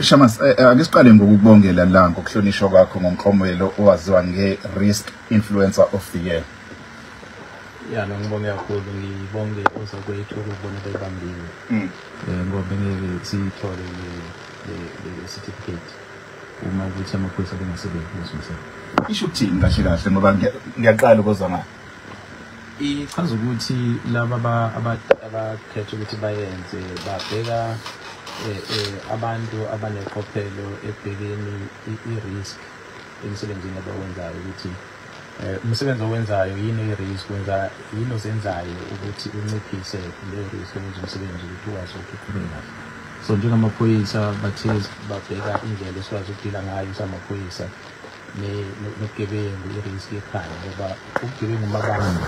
Shamas, ake siqale ngokukubongela la ngokuhlonishwa kwakho ngomklomelo owaziwa nge-Risk Influencer of the Year. Ya, no, ngibonge kakhulu, ngibonge ozakwethu ukubona bebambile. Ngoba ngeke sithole le certificate uma ukuthi amaphoyisa bengasebenzi kuzimisela. Isho ukuthini kahle kahle, ngoba ngiyaqala ukuzwa ngayo? Ichaza ukuthi laba abakhetha ukuthi bayenze babheka abantu abaneqophelo ebhekeni i-risk emsebenzini abawenzayo, ukuthi umsebenzi owenzayo yini i-risk, wenza yini ozenzayo ukuthi unciphise leyo risk, wenza umsebenzi ukuthi ukwazi ukuthi uqhubeke kahle. So njengamaphoyisa bathe babheka indlela esikwazi ukudila ngayo samaphoyisa nobugebengu, i-risk yekhaya, ngoba ubugebengu mabanga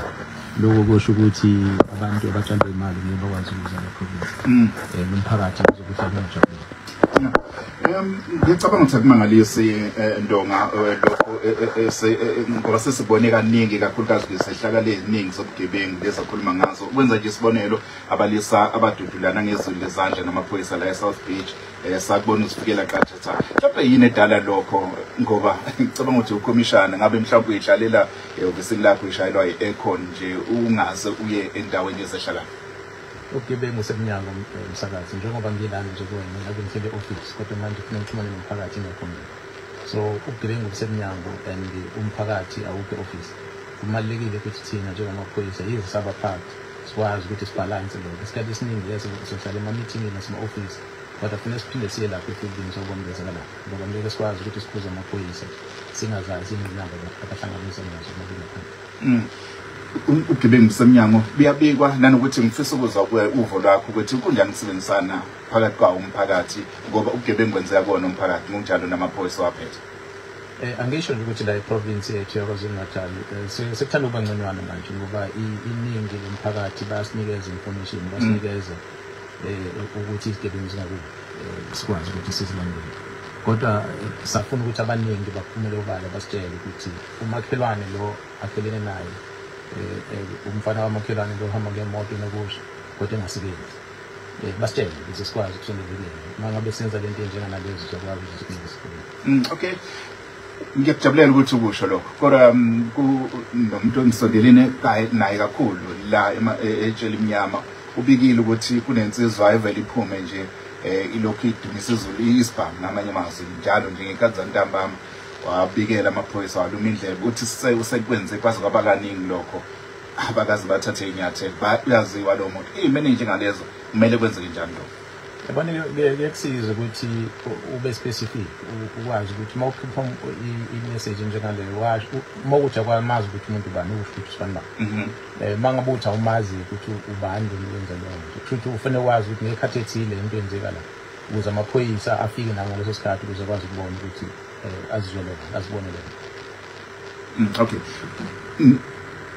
lokho kusho ukuthi abantu abatshala imali ngeke bakwazi ukuza la-province, nomphakathi uzokuhlala ungajabulile. Ngiyacabanga ukuthi akumangalisi, Ndonga, lokho, ngoba sesibone kaningi, kakhulukazi kwizehlakalo eziningi zobugebengu lezakhuluma ngazo. Kwenza nje isibonelo, abalisa abadudulana ngezulu lezandla namaphoyisa la e-South Beach, sakubona usifikela qathatha. Mhlawumbe yini edala lokho? Ngoba ngicabanga ukuthi ukhomishana ngabe mhlawumbe uyihlalela ehhovisini lakho, ishayelwa i-aircon nje, ungaze uye endaweni yezehlakalo. Ubugebengu semnyango, msakazi. Njengoba ngilana nje kuwena, ngabe ngihlele e-office, kodwa manje kufuneka ngixhumane nomphakathi ingekho mina. So ubugebengu busemnyango and umphakathi awukho e-office. Kubalulekile ukuthi thina njengamaphoyisa, yize sabaphathi, sikwazi ukuthi sibhalanse lokho. Isikhathi esiningi, yes, sohlala ema-meetingini nasema-office, kodwa kufuneka siphinde siye lapho efieldini siyobona kwenzakalayo, ngoba ngeke sikwazi ukuthi sikhuze amaphoyisa singazazi iy'ngqinamba abahlangabezana nazo uma bengaphandle. Ubugebengu busemnyango, buyabikwa nanokuthi ngifisa ukuzwa uvo lwakho ukuthi kunjani ukusebenzisana phakathi kwawo umphakathi, ngoba ubugebengu kwenzeka kuwona umphakathi, ngokunjalo namaphoyisa waphethe. Angisho nje ukuthi la i-province yethu yaKwaZulu Natal sekuthanda ukuba ngconywana manje, ngoba iningi lomphakathi bayasinikeza information, basinikeza ukuthi izigebengu zingakuphi, sikwazi ukuthi sizilandele. Kodwa safuna ukuthi abaningi baphumele obala, basitshele ukuthi umakhelwane lo akhelene naye, umfana wamakhelwane lo uhamba ngemoto nokusho kodwa engasebenzi, basitshele ukuze sikwazi ukusondela kuyena. Uma ngabe senza lento enjenganalezo, siyakwazi ukuthi sikunike isigebengu. Okay, ngiyakujabulela ukuthi ukusho lokho, kodwa nomuntu engisondelene naye kakhulu la etshela imnyama ubikile ukuthi kunensizwa evele iphume nje, ilokhu idumisa izulu, isibhamu ngamanye amazwi, njalo nje ngekhathi zantambama. Wabikela amaphoyisa, waluma indlebe uthi usekwenze kwaze kwaba kaningi lokho, abakaze bathathe inyathelo. Uyaziwa lo muntu. Iy'mene njengalezo kumele kwenzeke njani lokho? Yabona, kuyekusiza ukuthi ube specific, ukwazi ukuthi uma ukhipha i-message njengaleyo, washo uma ukuthi akwamazi ukuthi umuntu ubani, usho ukuthi usibani bani. Uma ngabe uthi awumazi ukuthi ubani lo wenza leyo nto, kusho ukuthi ufanele wazi ukuthi ngekhathi ethile into yenzeka la, ukuze amaphoyisa afike nawo ngaleso sikhathi, ukuze akwazi ukubona ukuthi azizwele, azibonele. Okay.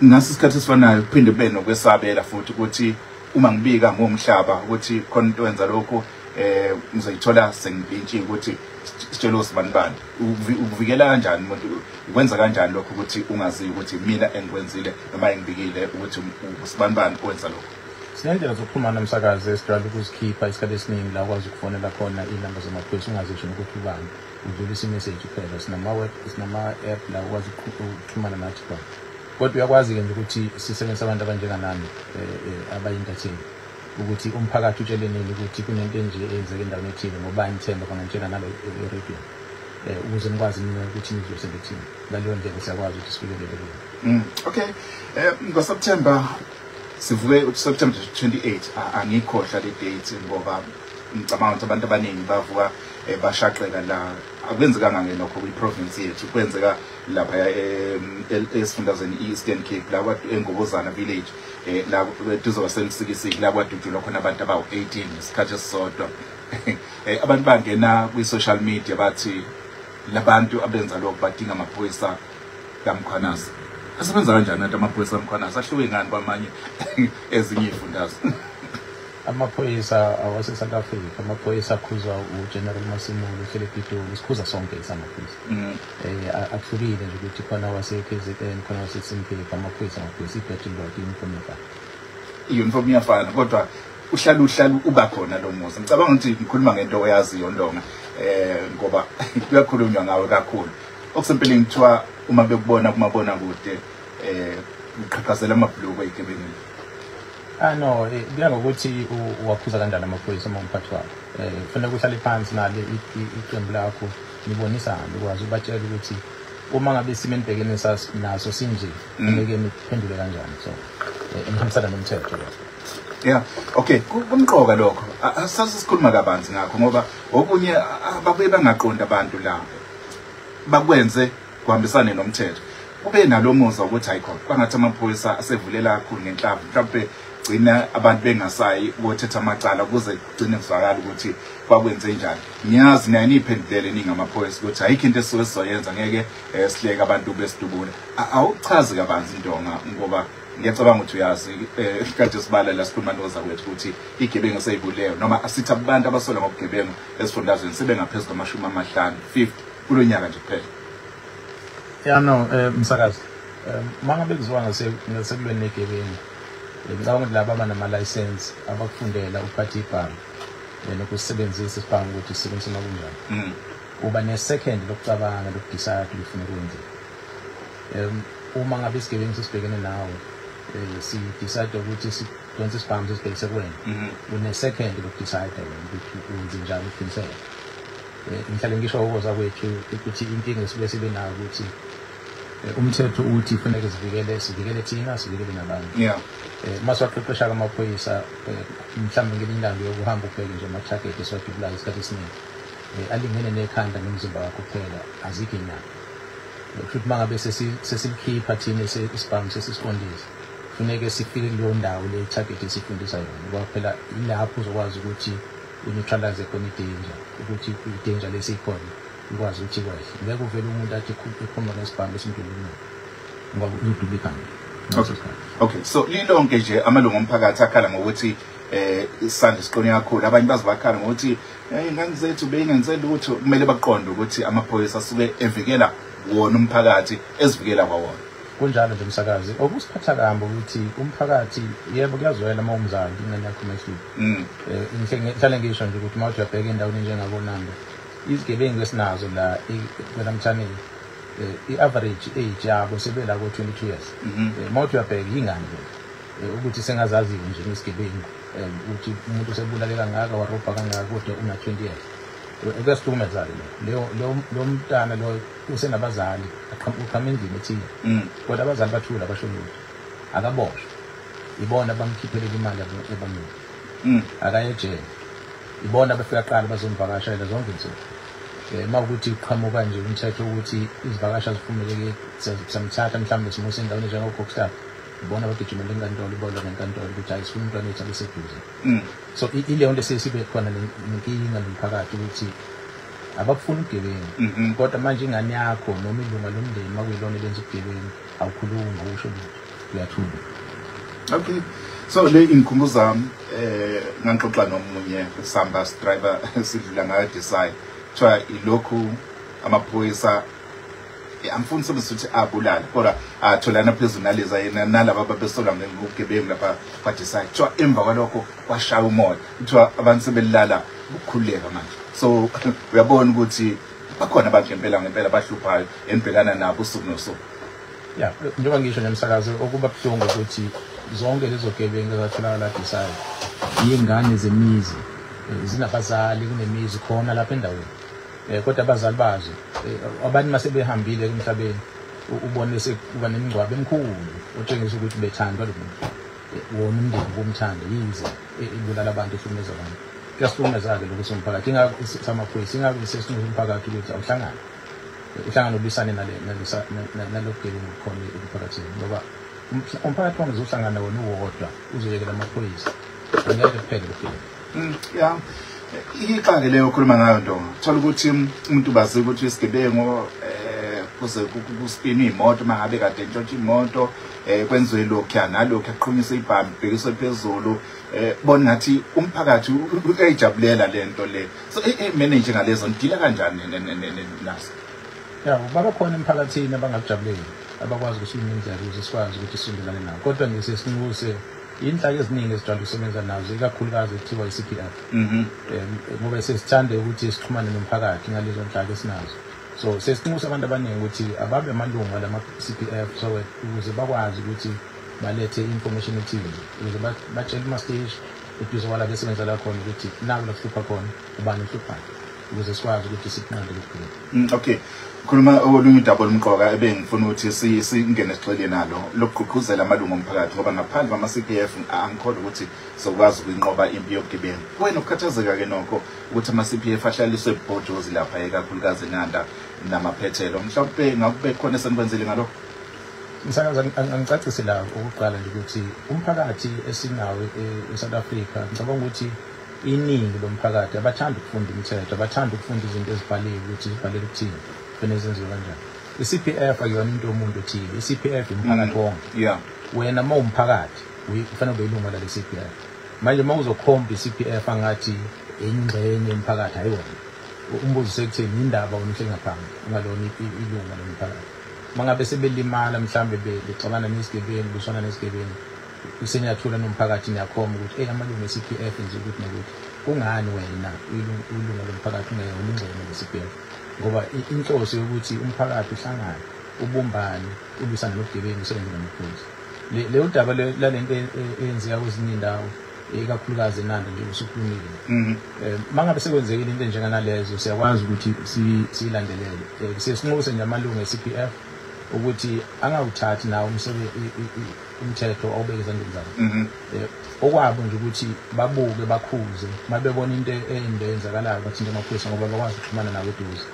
Ngaso isikhathi esifanayo kuphinde kube nokwesabela futhi ukuthi uma ngibika ngomhlaba ukuthi khona into wenza lokhu, ngizoyithola sengipintshiwe ukuthi sitshele usibani bani. Ukuvikela kanjani umuntu? Ukwenza kanjani lokho ukuthi ungazi ukuthi mina engikwenzile noma engibikile ukuthi usibani bani owenza lokho? Sinendlela zokuxhumana, umsakazi, esijwayele ukuzikhipha isikhathi esiningi, la ukwazi ukufonela khona iy'namba zamaphoyisa ungazisho nokuthi ubani, udlulisa i-message kuphela. Sinama-web, sinama-app la ukwazi ukuxhumana nathi khona. Kodwa uyakwazi-ke nje ukuthi sisebenzise abantu abanjenganami, abayintatheli, ukuthi umphakathi utshele nini ukuthi kunento enje eyenzeka endaweni ethile, ngoba ngithemba bangantshela nalo e-radio, ukuze nikwazi nina ukuthi nidlulisele kuthina. Ngaleyo ndlela siyakwazi ukuthi sifikelele kuyo. Okay. NgoSeptember sivuke, September 28, angikhohlwa le date, ngoba ngicabanga ukuthi abantu abaningi bavuka bashaqeka la. Akwenzekanga nge nokho kwi-province yethu, kwenzeka lapha esifundazweni i-Eastern Cape, la eNgobozana village, la eduze kwaseLusikisiki, la kwadutshulwa khona abantu abawu-18 ngesikhathi esisodwa. Abantu bangena kwi-social media bathi labantu abenza lokho badinga amaphoyisa kaMkhwanazi. Asebenza kanjani kanti amaphoyisa kaMkhwanazi? Ahluke ngani kwamanye ezinye iy'fundazwe? Amaphoyisa awase-South Africa, amaphoyisa akhuzwa uGeneral Masimula uhlele ePitoli, sikhuza sonke isamaphoyisa. Akuhlukile nje ukuthi khona wase-KZN, khona wase-Eastern Cape, amaphoyisa amaphoyisa, ibheji lodwa, i-uniform iyafana. I-uniform iyafana, kodwa Uhlala uba khona lo muzi. Ngicabanga ukuthi ngikhuluma ngento oyaziyo Ndonga, ngoba kuyakhulunywa ngawe kakhulu. Okusempeleni kuthiwa uma bekubona kumabona kude uqhaqhazela amabhuluko ezigebengwini. No, kuya ngokuthi uwakhuza kanjani amaphoyisa uma umphathi wakho. Kufanele uhlale phansi nale iqembu lakho nibonisane, ukwazi ubatshela ukuthi uma ngabe isimo enibhekene naso sinje, kufanele niphendule kanjani. So nihambisana nomthetho. Yeah, okay, kumqoka lokho. Asase sikhuluma kabanzi ngakho ngoba okunye babuye bangaqondi abantu la. Bakwenze kuhambisane nomthetho. Kube nalomuza ukuthi ayikho. Kwangathi amaphoyisa asevulela kakhulu ngenhlamvu. Mhlawumbe gcina abantu bengasayi ukuthetha amacala kuze kugcine kuzwakala ukuthi kwakwenze njani. Ngiyazi naye niphendulele ningamaphoyisa ukuthi ayikho into esuke sizoyenza, ngeke sihleke abantu besidubula. Awuchazi kabanzi Ndonga ngoba ngiyacabanga ukuthi uyazi kade sibala la sikhuluma nozakwethu ukuthi igebengu seyibulewe noma asithi abantu abasolwa ngobugebengu esifundazweni sebengaphezulu kwama-50 50 kulonyaka nje kuphela. Yeah, no, msakazi, mangabe kuzwa ngasekulweni negebengu, ngicabanga ukuthi laba abanama-license abakufundela ukuphatha ibhamu nokusebenzisa isibhamu ukuthi sisebenzise uma kunjani, uba ne-second lokucabanga lokudecide ukuthi ufuna ukwenzeni. Uma ngabe isigebengu sesibhekene nawe, si-decide ukuthi sidonse isibhamu sesibhekise kuwena, une-second lokudecide wena ukuthi wenze njani uqiniseke. Ngihlale ngisho ukuza kwethu ukuthi inkinga esuke sibe nayo ukuthi umthetho uthi kufanele sivikele thina, sivikele nabantu. Yeah. Masiwaqeqesha amaphoyisa, mhlawumbe ngelinye ilanga uyokuhamba ubheke nje ama-target esiwadubulayo isikhathi esiningi, alingene nekhanda nomzimba wakho kuphela, azikho inyama. Kusho ukuthi uma ngabe sesilikhipha thina isibhamu sesisiqondisa, kufuneke sifike kuleyo ndawo le target esifundisa yona, ngoba phela ilapho uzokwazi ukuthi uneutralize khona i-danger, ukuthi i-danger lesikhona ikwazi ukuthi ikwehle. Ngeke uvele umuntu athi ekhuluma ngesibhamu esimdubula ngoba uzodubula ikhanda. Okay, so lilonke nje amalungu omphakathi akhala ngokuthi isandla siqine kakhulu. Abanye baze bakhala ngokuthi ingane zethu beyingenze lutho. Kumele baqonde ukuthi amaphoyisa asuke evikela wona umphakathi, ezivikela kwawona. Kunjalo nje msakazi. Okusiphatha kambi ukuthi umphakathi, yebo kuyazwela uma umzali ingane yakho mayihlupha. Ngihlale ngisho nje ukuthi uma uyabheka endaweni njengabonando, izigebengu esinazo la kwelamthaneni, i-average age yabo sebela ko-22 years. Uma uyabheka ingane ukuthi sengazaziyo nje ngesigebengu, ukuthi umuntu usebulale kangaka, warobha kangaka, kodwa una-20 years. Kuyasihlukumeza-ke leyo. Lo mntana lo usenabazali, uqhama endlini ethile, kodwa abazali bathula abasho lutho, akaboshwa. Ibona bamkhiphelela imali ebamini, akaye ejele. Ibona bafika kuqala bazomvakashela zonke insuku. Uma ukuthi uqhamuka nje umthetho ukuthi izivakashi azivumeleke, samthatha mhlawumbe simuse endaweni njengoKokstad, ibona bagijimela enkantolo, ibona ngenkantolo ukuthi hayi sifuna umntwana wethu abe seduze. So ileyo nto sesibe khona nenkinga nomphakathi ukuthi abakufuni ubugebengu, kodwa manje ingane yakho noma ilunga lomndeni uma kuyilona elenza ubugebengu awukhulumi, awusho lutho, uyathula. Okay, so le ingikhumbuza ngangixoxa nomunye samba driver sidlula ngayo decide kuthiwa ilokhu amaphoyisa amfuni sebenzisa ukuthi abulala, kodwa atholana phezulu naleza yena nalaba ababesolwa ngobugebengu lapha kwa-decide. Kuthiwa emva kwalokho kwashaya umoya, kuthiwa abantu sebelala ukukhululeka manje. So uyabona ukuthi bakhona abantu ngempela ngempela bahluphayo enibhekana nabo usuku nosuku. Ya, njengoba ngisho nje msakazi, okuba buhlungu ukuthi zonke lezo gebengu ezatholakala decide iy'ngane zemizi, zinabazali, kunemizi khona lapha endaweni, kodwa abazali bazo abantu mase behambile emhlabeni, ubone sekuba nemingcwabo emikhulu otshengisa ukuthi bethandwa lo muntu, wona umndeni bomthanda, yize ibulala abantu, ihlukumeza abantu. Kuyasihlukumeza-ke lokhu somphakathi, ingakho samaphoyisa, ingakho sesinxusa umphakathi ukuthi awuhlangane, uhlangane ulwisane nalo bugebengu obukhona emphakathini, ngoba umphakathi wonke uzohlangana wona uwodwa uzoyekela amaphoyisa, angeke kuphele lo bugebengu. Yeah. Ixake leyo okhuluma ngayo Ndonga. Thola ukuthi umuntu bazi ukuthi isigebengu kuze kuspina imoto, mangabe kade entshontsha imoto, kwenziwe lokhu nalokhu, aqhunyiswe ibhamu bhekiswe phezulu, bona ngathi umphakathi uyayijabulela lento le. So manage ngalezo nidila kanjani naso? Ya, babakhona emphakathini abangakujabuleli, abakwazi ukusilima indlela ukuze sikwazi ukuthi sisondelane nabo, kodwa nje sesinxuse Inhlaka eziningi ezijwayele ukusebenza nazo ikakhulukazi kuthiwa i-CPF. Ngoba sesithande ukuthi sixhumane nomphakathi ngalezo nhlaka esinazo. So sesinxusa abantu abaningi ukuthi ababe amalungu alama CPF so ukuze bakwazi ukuthi balethe information ethile, ukuze batshele ama-stage eduze kwala besebenzela khona ukuthi naku la kuhlupha khona, ubani uhluphayo, ukuze sikwazi ukuthi sikunqande lokhu. Okay, khuluma olunye udaba olumqoka ebengifuna ukuthi singene sixele nalo lokugqugquzela amalungu omphakathi, ngoba ngaphandle kwama-CPF angikholwa ukuthi sokwazi ukuyinqoba impi yobugebengu. Wena ukukhathazeka-ke nokho ukuthi ama-CPF ahlaliswe bhojozi lapha ikakhulukazi eNanda namaphethelo, mhlawumpe ngakube khona esenikwenzile ngalokho? Msakazi, angicacise la okokuqala nje ukuthi umphakathi esinawo e-South Africa, ngicabanga ukuthi iningi lomphakathi abathanda ukufunda imithetho, abathanda ukufunda izinto ezibhaliwe ukuthi zibhalele ukuthini, kufanele zenziwe kanjani. I-CPF akuyona into yomuntu othile, i-CPF umphakathi wonke. Wena uma umphakathi kufanele ube ilungu lale CPF. Manje uma uzokhomba i-CPF angathi ingxenye yomphakathi, hayi wona. Umbuzo usekutheni indaba wena uhleli ngaphambi ungalona ilungu lomphakathi. Mangabe sebelimala mhlambe bexabana nezigebengu, besona nezigebengu, usenyathula nomphakathi niyakhomba ukuthi hey amalungu e-CPF nje ukuthi nokuthi kungani wena ilungu lomphakathi ungeyona ingxenye le-CPF? Ngoba inhloso yokuthi umphakathi uhlangane, ubumbane, ulwisane nobugebengu, usebenze namaphoyisa. Leyo daba lalento eyenzeka kwezinye indawo ikakhulukazi eNanda nje usukhulumile. Mangabe sekwenzekile into enjenganalezo siyakwazi ukuthi siyilandelele. Siye sinxuse nje amalungu e-CPF ukuthi angawuthathi nawo umthetho awubeke ezandleni zabo. Okwabo nje ukuthi babuke, bakhuze, mabebona into embi eyenzakalayo bathinte amaphoyisa, ngoba bakwazi ukuxhumana nawo eduze.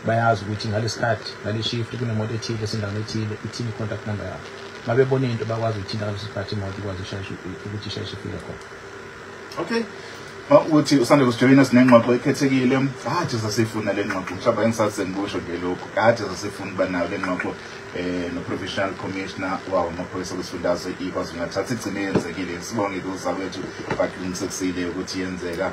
Bayazi ukuthi ngalesikhathi ngale shift kunemoto ethile esendaweni ethile, ithini i-contact number yabo. Mabebona into bakwazi ukuthinta ngaleso sikhathi, imoto ikwazi ukuthi isheshe ifike khona. Okay. Ma uthi usanda kusijoyina, sinengxoxo ekhethekile. Kade sasifuna le ngxoxo, mhlawumbe engisathi sengikusho nje lokhu. Kade sasifuna ukuba nayo le ngxoxo no Provincial Commissioner wawo amaphoyisa kwesifundazwe iKwaZulu-Natal. Igcine yenzekile. Sibonge kuzakwethu baqinisekisile ukuthi yenzeka.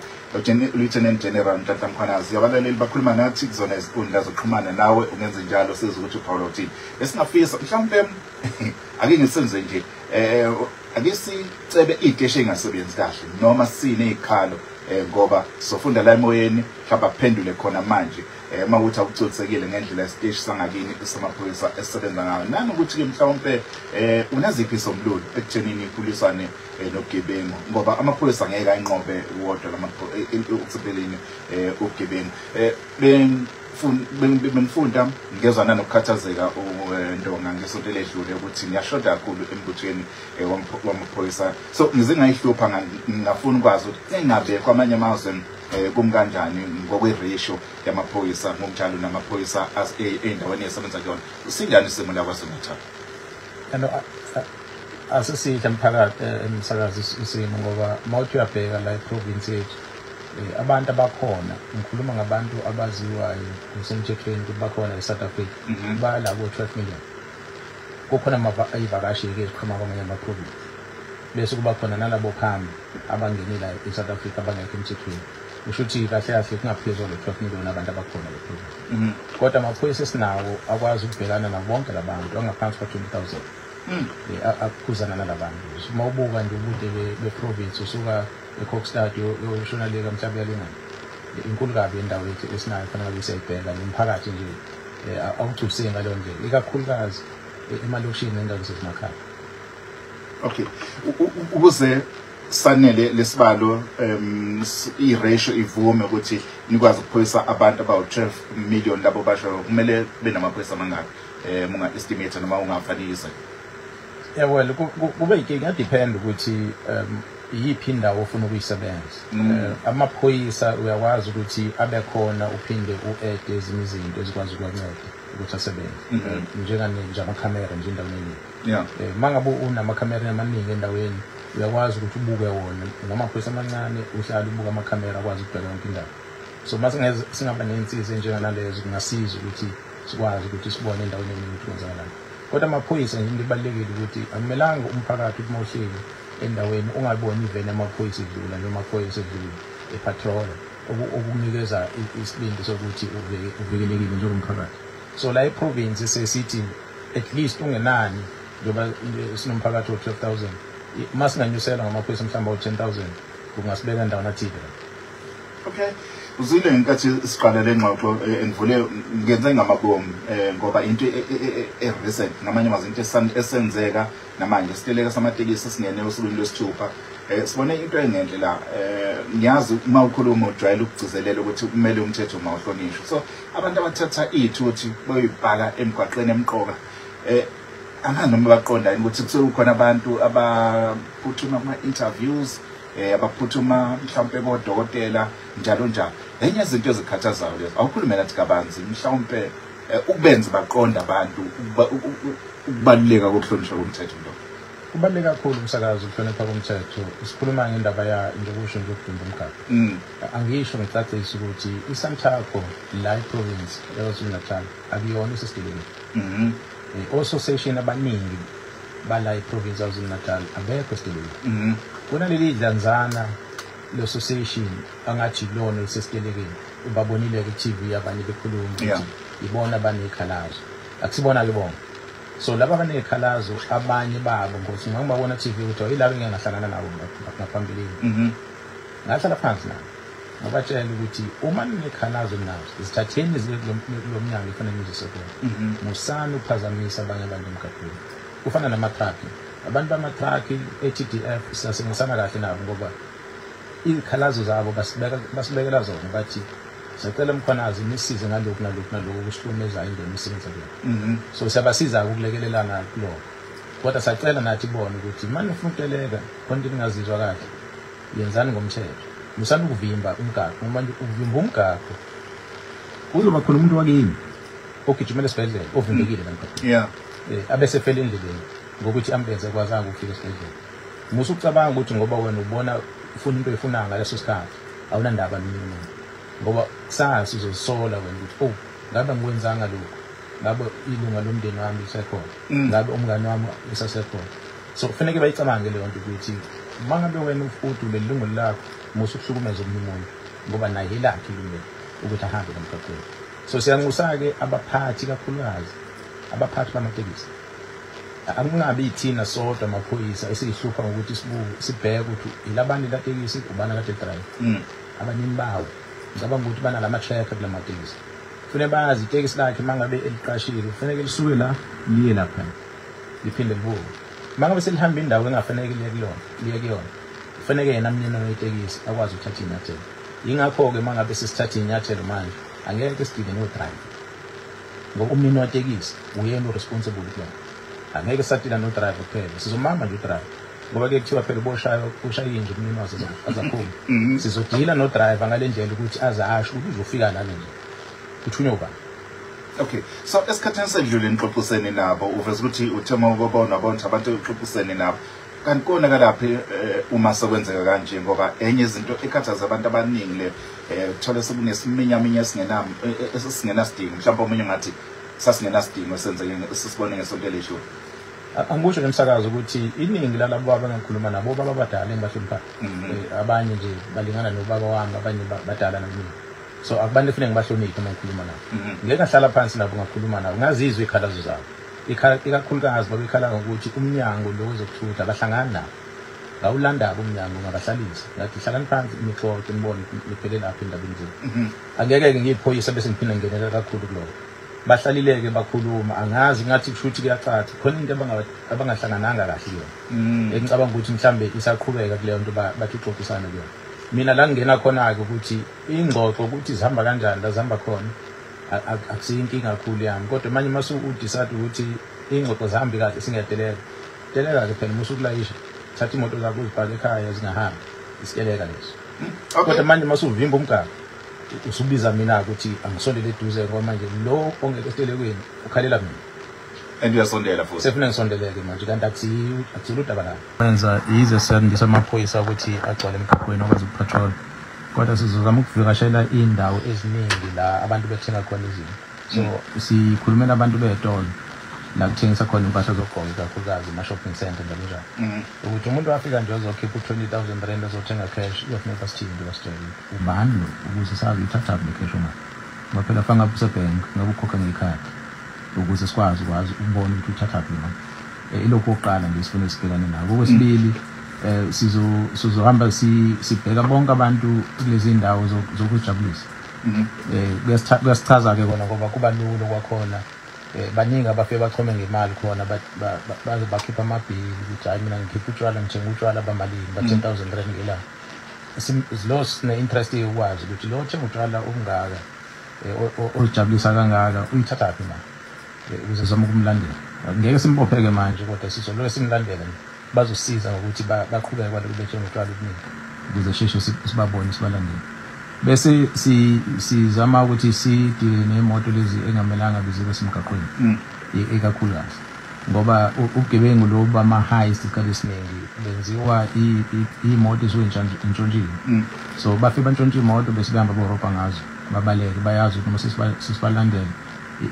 Lieutenant General Nhlanhla Mkhwanazi, abalaleli bakhuluma nathi kuzona izinkundla zokuxhumana nawe, ungenze njalo sizwe ukuthi uphawula uthini. Esingafisa mhlawumbe ake ngisenze nje ake sicebe iy'teshi ey'ngasebenzi kahle noma sineyikhalo, ngoba sofunda la emoyeni, mhlawumbe aphendule khona manje uma kuthi akucolisekile ngendlela isiteshi sangakini samaphoyisa esisebenza ngayo, nanokuthi-ke mhlawumpe unaziphi isombululo ekuthenini ikhululisane nobugebengu, ngoba amaphoyisa angeke ayinqobe wodwa ukusempeleni ubugebengu. Bengifunda ngezwa nanokukhathazeka Ndonga ngesonto eledlule ukuthi ngiyashoda kakhulu embuthweni wamaphoyisa, so ngize ngayihlupha ngingafuna ukwazi ukuthi engabe kwamanye amazwe kumi kanjani ngokwe-ratio yamaphoyisa ngokunjalo namaphoyisa ey'ndaweni esebenza kuyona. Sinjani isimo la KwaZulu-Natal? And asisihle mphakathi, emsakazi, isimo, ngoba mawuthi uyabheka la eprovince yethu, abantu abakhona, ngikhuluma ngabantu abaziwayo kusemthethweni ukuthi bakhona e-South Africa, bala ko-12 million. Kukhona iy'vakashi-ke eziqhamuka kwamanye ama-province, bese kuba khona nalabo khambi abangenile e-South Africa abangekho emthethweni. Kusho ukuthi kahle kahle kungaphezu kwalo 12 million abantu abakhona le province, kodwa amaphoyisa esinawo akwazi ukubhekana nabo bonke labantu angaphansi kwa-20,000 akukhuzana nalabantu. Uma ubuka nje ubude be-province usuka eKokstad yoshona le kaMhlaba yalingana, inkulu kabi indawo yethu esinayo, kufanele ngabe siyayibheka nomphakathi nje awugculiseki ngaleyo ndlela, ikakhulukazi emalokishini nendawo zasemakhaya. Okay, ukuze sanele lesibalo, i-ratio ivume ukuthi nikwazi ukuphoyisa abantu abawu-12 million labo basho, kumele benamaphoyisa amangaki, unga-estimate noma ungafanisa? Yeah, well, kube inkinga, kuyadepend ukuthi iyiphi indawo ofuna ukuyisebenza. Amaphoyisa uyakwazi ukuthi abe khona, uphinde u-add ezinye izinto ezikwazi ukuwanceda ukuthi asebenze. Njengane nje amakhamera nje endaweni eningi. Mangabe unamakhamera amaningi endaweni, uyakwazi ukuthi ubuke wona ngamaphoyisa amancane, uhlale ubuka amakhamera akwazi ukubheka yonke indawo. So mase singaba ney'nsiza ey'njenganalezo, kungasiza ukuthi sikwazi ukuthi sibone endaweni eningi ukuthi kwenzakalani. Kodwa amaphoyisa nje, into ebalulekile ukuthi akumelanga umphakathi ukuthi uma uhleli endaweni ungaboni iveni amaphoyisa edlula noma amaphoyisa edlula epatrola, okukunikeza isibindi sokuthi uvikelekile njengomphakathi. So la eprovince sesithi at least ungenani, njengoba sinomphakathi wo-12,000, Uma singanyusela ngamaphoyisa mhlawumbe awu-10,000 kungasibeka endaweni athile. Okay. Uzwile ngenkathi siqala le ngxoxo, ngivule ngenze ngamabomu, ngoba into e-recent, ngamanye amazwi into esenzeka namanje, isiteleka samatekisi singene osukwini lwesithupha. Sibone into engenhle la. Ngiyazi uma ukhuluma ujwayele ukugcizelela ukuthi kumele umthetho mawuhlonishwe. So abantu abathatha iy'thuthi bayoyibhaka emgwaqeni emqoka, angazi noma baqonda yini ukuthi kusuke kukhona abantu abaphuthuma kuma-interviews, abaphuthuma mhlawumpe kodokotela, njalo njalo. Enye izinto ezikhathazayo lezo. Awukhulume nathi kabanzi mhlawumpe, ukubenza baqonda abantu ukubaluleka kokuhlonishwa komthetho ndo. Kubaluleke kakhulu umsakazo ukuhlonipha komthetho. Sikhuluma ngendaba ya nje kusho nje ukuvimba umgaqo. Angisho ngicacise ukuthi iSantaco la iprovince yaKwaZulu-Natal akuyona isesitelekeni. Ososeshini abaningi bala iprovince yaKwaZulu-Natal abekho esitelekeni. Kunaleli dlanzana le-association angathi lona lisesitelekeni, ubabonile ku-TV abanye bekhuluma ukuthi ibona abaney'khalazo. Akusibona-ke bonke. So laba abaney'khalazo abanye babo ngokuthi ngangibabona TV ukuthi yilabo engike ngahlangana nabo ngaphambilini. Ngahlala phansi nabo, ngabatshela ukuthi uma ninekhalazo nazo zithatheni ziye kulo mnyango efanele nizise kuwona. Musani ukuphazamisa abanye abantu emgaqweni. Kufana namathraki, abantu bamatraki e-TDF siyasebenzisana kahle nabo ngoba iy'khalazo zabo basibekela zona, bathi siyacela Mkhwanazi nisize ngalokhu nalokhu nalokhu okusihlukumezayo endleleni imisebenzi kuyona. So siyabasiza-ke ukulekelelana kulokho, kodwa siyacela nathi kubona ukuthi uma nifuna ukuteleka khona into ningazizwa kahle, yenzani ngomthetho, musani ukuvimba umgaqo. Uma nje uvimba umgaqo kuzoba khona umuntu wakini ogijimela esibhedlela ovimbekile la emgaqweni, abese fela endleleni ngokuthi i-ambulance akwazanga ukufika esibhedlela. Musa ukucabanga ukuthi ngoba wena ubona ufuna into oyifunayo ngaleso sikhathi awunandaba nomunye umuntu, ngoba kusasa uzozisola wena ukuthi oh, ngabe ngikwenzanga lokhu, ngabe ilunga lomndeni wami lisekhona, ngabe umngane wami usasekhona. So kufanele bayicabange leyo nto ukuthi uma ngabe wena uthi leli lungelo lakho, musa ukuhlukumeza omunye umuntu ngoba naye elakhe ilungelo ukuthi ahambe emgaqweni. So siyanxusa-ke abaphathi, kakhulukazi abaphathi bamatekisi, akungabi yithina sodwa amaphoyisa esiyihlupha ngokuthi sibheke ukuthi ilabani latekisi, ubani akade drive. Abanini bawo ngicabanga ukuthi banalama-tracker kula matekisi, kufanele bazi itekisi lakhe uma ngabe eliqashile kufanele lisuke la liye lapha liphinde libuke. Uma ngabe selihamba indawo engafanele liye kulona, liye kuyona, kufanele yena mnini wetekisi akwazi ukuthatha iy'nyathelo. Yingakho-ke uma ngabe sesithatha iy'nyathelo manje angeke sidile no-driver ngoba umnini wetekisi uyena o-responsible kulona. Angeke sadila no-driver kuphela, sizomama nje udriver ngoba kuye kuthiwa phela uboshayo ushaya inja umnini wazo azaphuma. Sizodila no-driver ngale ndlela ukuthi aze asho ukuthi uzofika lana nje uthunywe ubani. Okay, so esikhathini sedlule nixoxisene nabo, uveza ukuthi uthema ukubona bonke abantu uxoxisene nabo. Kanti konakalaphi uma sekwenzeka kanje? Ngoba enye izinto ekhathaza abantu abaningi le, uthola sekunesiminyaminya esingenam esingenasidingo. Mhlawumbe omunye ngathi sasingenasidingo esenzeke sisibone ngesonto eledlule. Angikusho nemsakazo ukuthi iningi lalabo baba engikhuluma nabo obaba abadala engibahloniphayo. Abanye nje balingana nobaba wami, abanye badala namina, so akubantu kufanele ngibahloniphe uma ngikhuluma nabo. Ngeke ngahlala phansi nabo ngakhuluma nabo, ngazizwa iy'khalazo zabo. Ikakhulukazi babekhala ngokuthi umnyango lo wezokuthutha abahlangani nabo. Ngawulanda-ke umnyango, ngabahlalisa, ngathi hlalani phansi nixoxe nibone niphele lapho endabeni zenu. Angeke-ke ngiyiphoyisa bese ngiphinde ngingenela kakhulu kuloko. Bahlalile-ke bakhuluma, angazi ngathi kusho ukuthi kuyacaca khona into abangahlangananga kahle kuyona. Engicabanga ukuthi mhlambe isaqhubeka kuleyo nto, bathi uxoxisana kuyona. Mina la ngingena khona-ke ukuthi ingxoxo ukuthi zihamba kanjani la zihamba khona akusiyo inkinga kakhulu yami, kodwa manje uma udecide ukuthi ingxoxo zihambi kahle singiyateleka teleka-ke phela, musa ukulayisha, thatha imoto zakho uzibhake ekhaya zingahambi, isiteleka leso. Kodwa manje uma usuvimba umgaqo usubiza mina ukuthi angisondele eduze ngoba manje lo ongekho esitelekweni ukhalela mina. And uyasondela futhi. Sefuna ngisondeleke manje, kanti akusilo udaba lami. Wenza yize siyandisa amaphoyisa ukuthi agcwale emgaqweni okwazi ukupatrol, kodwa sizozama ukuvakashela iy'ndawo eziningi la abantu bethenga khona izinto. So sikhulumela abantu bey'tolo la kuthengisa khona impahla zokugqoka, ikakhulukazi ama-shopping center njalo njalo, ukuthi umuntu wafika nje ozokhipha u-20,000 rand ozothenga cash, iyofuneka sithini basitshele ubani lo ukuze sazi uyithathaphi le cash ongayo, ngoba phela fa ngabe usebhenki ngabe ukhokha ngekhadi ukuze sikwazi ukwazi ukubona ukuthi uyithathaphi le mali. Ilokhu oqala nje sifuna sibhekane nako. Okwesibili, sizohamba sibheka bonke abantu kulezi ndawo zokujabulisa. Kuyasichaza ke kona ngoba kuba lula kwakhona. Baningi abafike bachome ngemali khona, baze bakhipha amabhili ukuthi hayi mina ngikhipha utshwala, ngithenga utshwala bamalini, ba 10,000 rand ngelanga. Lo sine-interest yokwazi ukuthi lo othenga utshwala obungaka, ozijabulisa kangaka, uyithathaphi imali, ukuze sizame ukumlandela. Ngeke simbopheke manje, kodwa sizoloke simlandela, bazosiza ngokuthi baqhubeke kwalokhu bethenga utshwala obuningi ukuze sheshe sibabone, sibalandele. Bese sizama ukuthi sidile nemoto lezi engamelanga bezibe semgaqweni, ikakhulukazi ngoba ubugebengu lobu bama-heist isikhathi esiningi benziwa iy'moto esuke intshontshiwe. So bafike bantshontshe imoto bese behamba borobha ngazo, babaleke. Bayazi ukuthi noma sesibalandela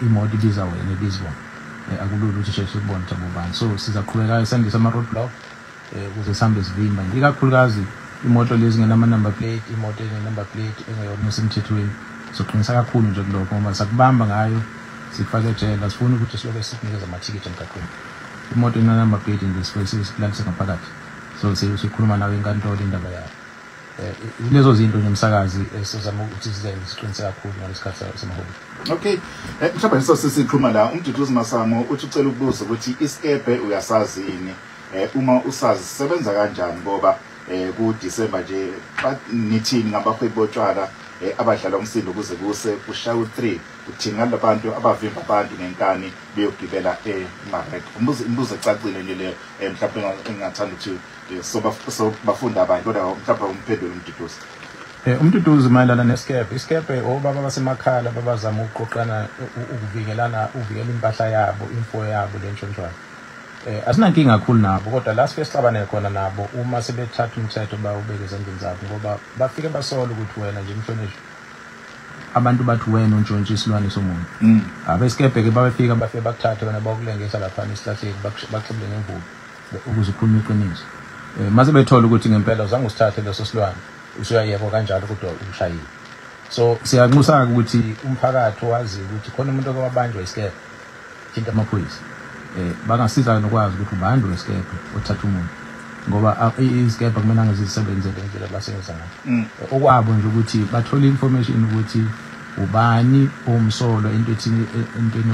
imoto ibiza wena, ibiza bona, akulula ukuthi sheshe ukubona ukuthi abobani. So sizaqhubeka sandise ama-roadblock, ukuze sihambe sivimba nje ikakhulukazi imoto lezi ngenama-number plate, imoto ene-number plate engeyona esemthethweni. Soqinisa kakhulu nje kulokho ngoba sakubamba ngayo sikufake ejele. Asifuni ukuthi siloke sikunikeza amathikithi emgaqweni. Imoto ena-number plate nje sifike sikulalise ngaphakathi, so sikhuluma nawe enkantolo indaba yayo. Lezo zinto nje, umsakazi, esizama ukuthi sizenze, siqinise kakhulu ngalesikhathi samaholide. Okay, mhlawumbe nje sesikhuluma la, uMduduzi Masango uthi ucela ukubuza ukuthi isikebhe uyasazi yini, uma usazi sisebenza kanjani, ngoba ku December nje nithini ngabahwebi botshwala abadlala umsindo kuze kuse kushaya u3, uthini ngalabantu abavimba abantu ngenkani beyogibela emarenke? Umbuzo ecacile nje leyo, mhlawumbe engingathanda ukuthi so bafunda abantu, kodwa mhlawumbe umphendule uMduduzi. Umduduzi, mayelana nesikebhe, isikebhe obaba basemakhaya babazama ukuqoqana ukuvikelana, ukuvikela impahla yabo, imfuyo yabo lentshontshwayo. Asinankinga kakhulu nabo, kodwa la sifike sixabane khona nabo uma sebethatha umthetho bawubeke ezandleni zabo, ngoba bafike basola ukuthi wena nje mhlonishwa, abantu bathi wena untshontshe isilwane somuntu. Abesikebhe ke babefika, bafike bakuthathe wena, bakulengisa laphana esihlahleni, bakuxebule ngemvubu ukuze ukhulume iqiniso. Mase bethola ukuthi ngempela uzange usithathe leso silwane, usuyayekwa kanjalo, kodwa ushayile. So siyanxusa ukuthi umphakathi wazi ukuthi khona umuntu oke wabanjwa isikebhe, thinta amaphoyisa. Bangasiza nokwazi ukuthi ubani wesikebhe othatha umuntu, ngoba isikebhe kumele zisebenzele ngendlela abasebenza ngayo. Okwabo nje ukuthi bathole information ukuthi ubani umsolo into ethini, entweni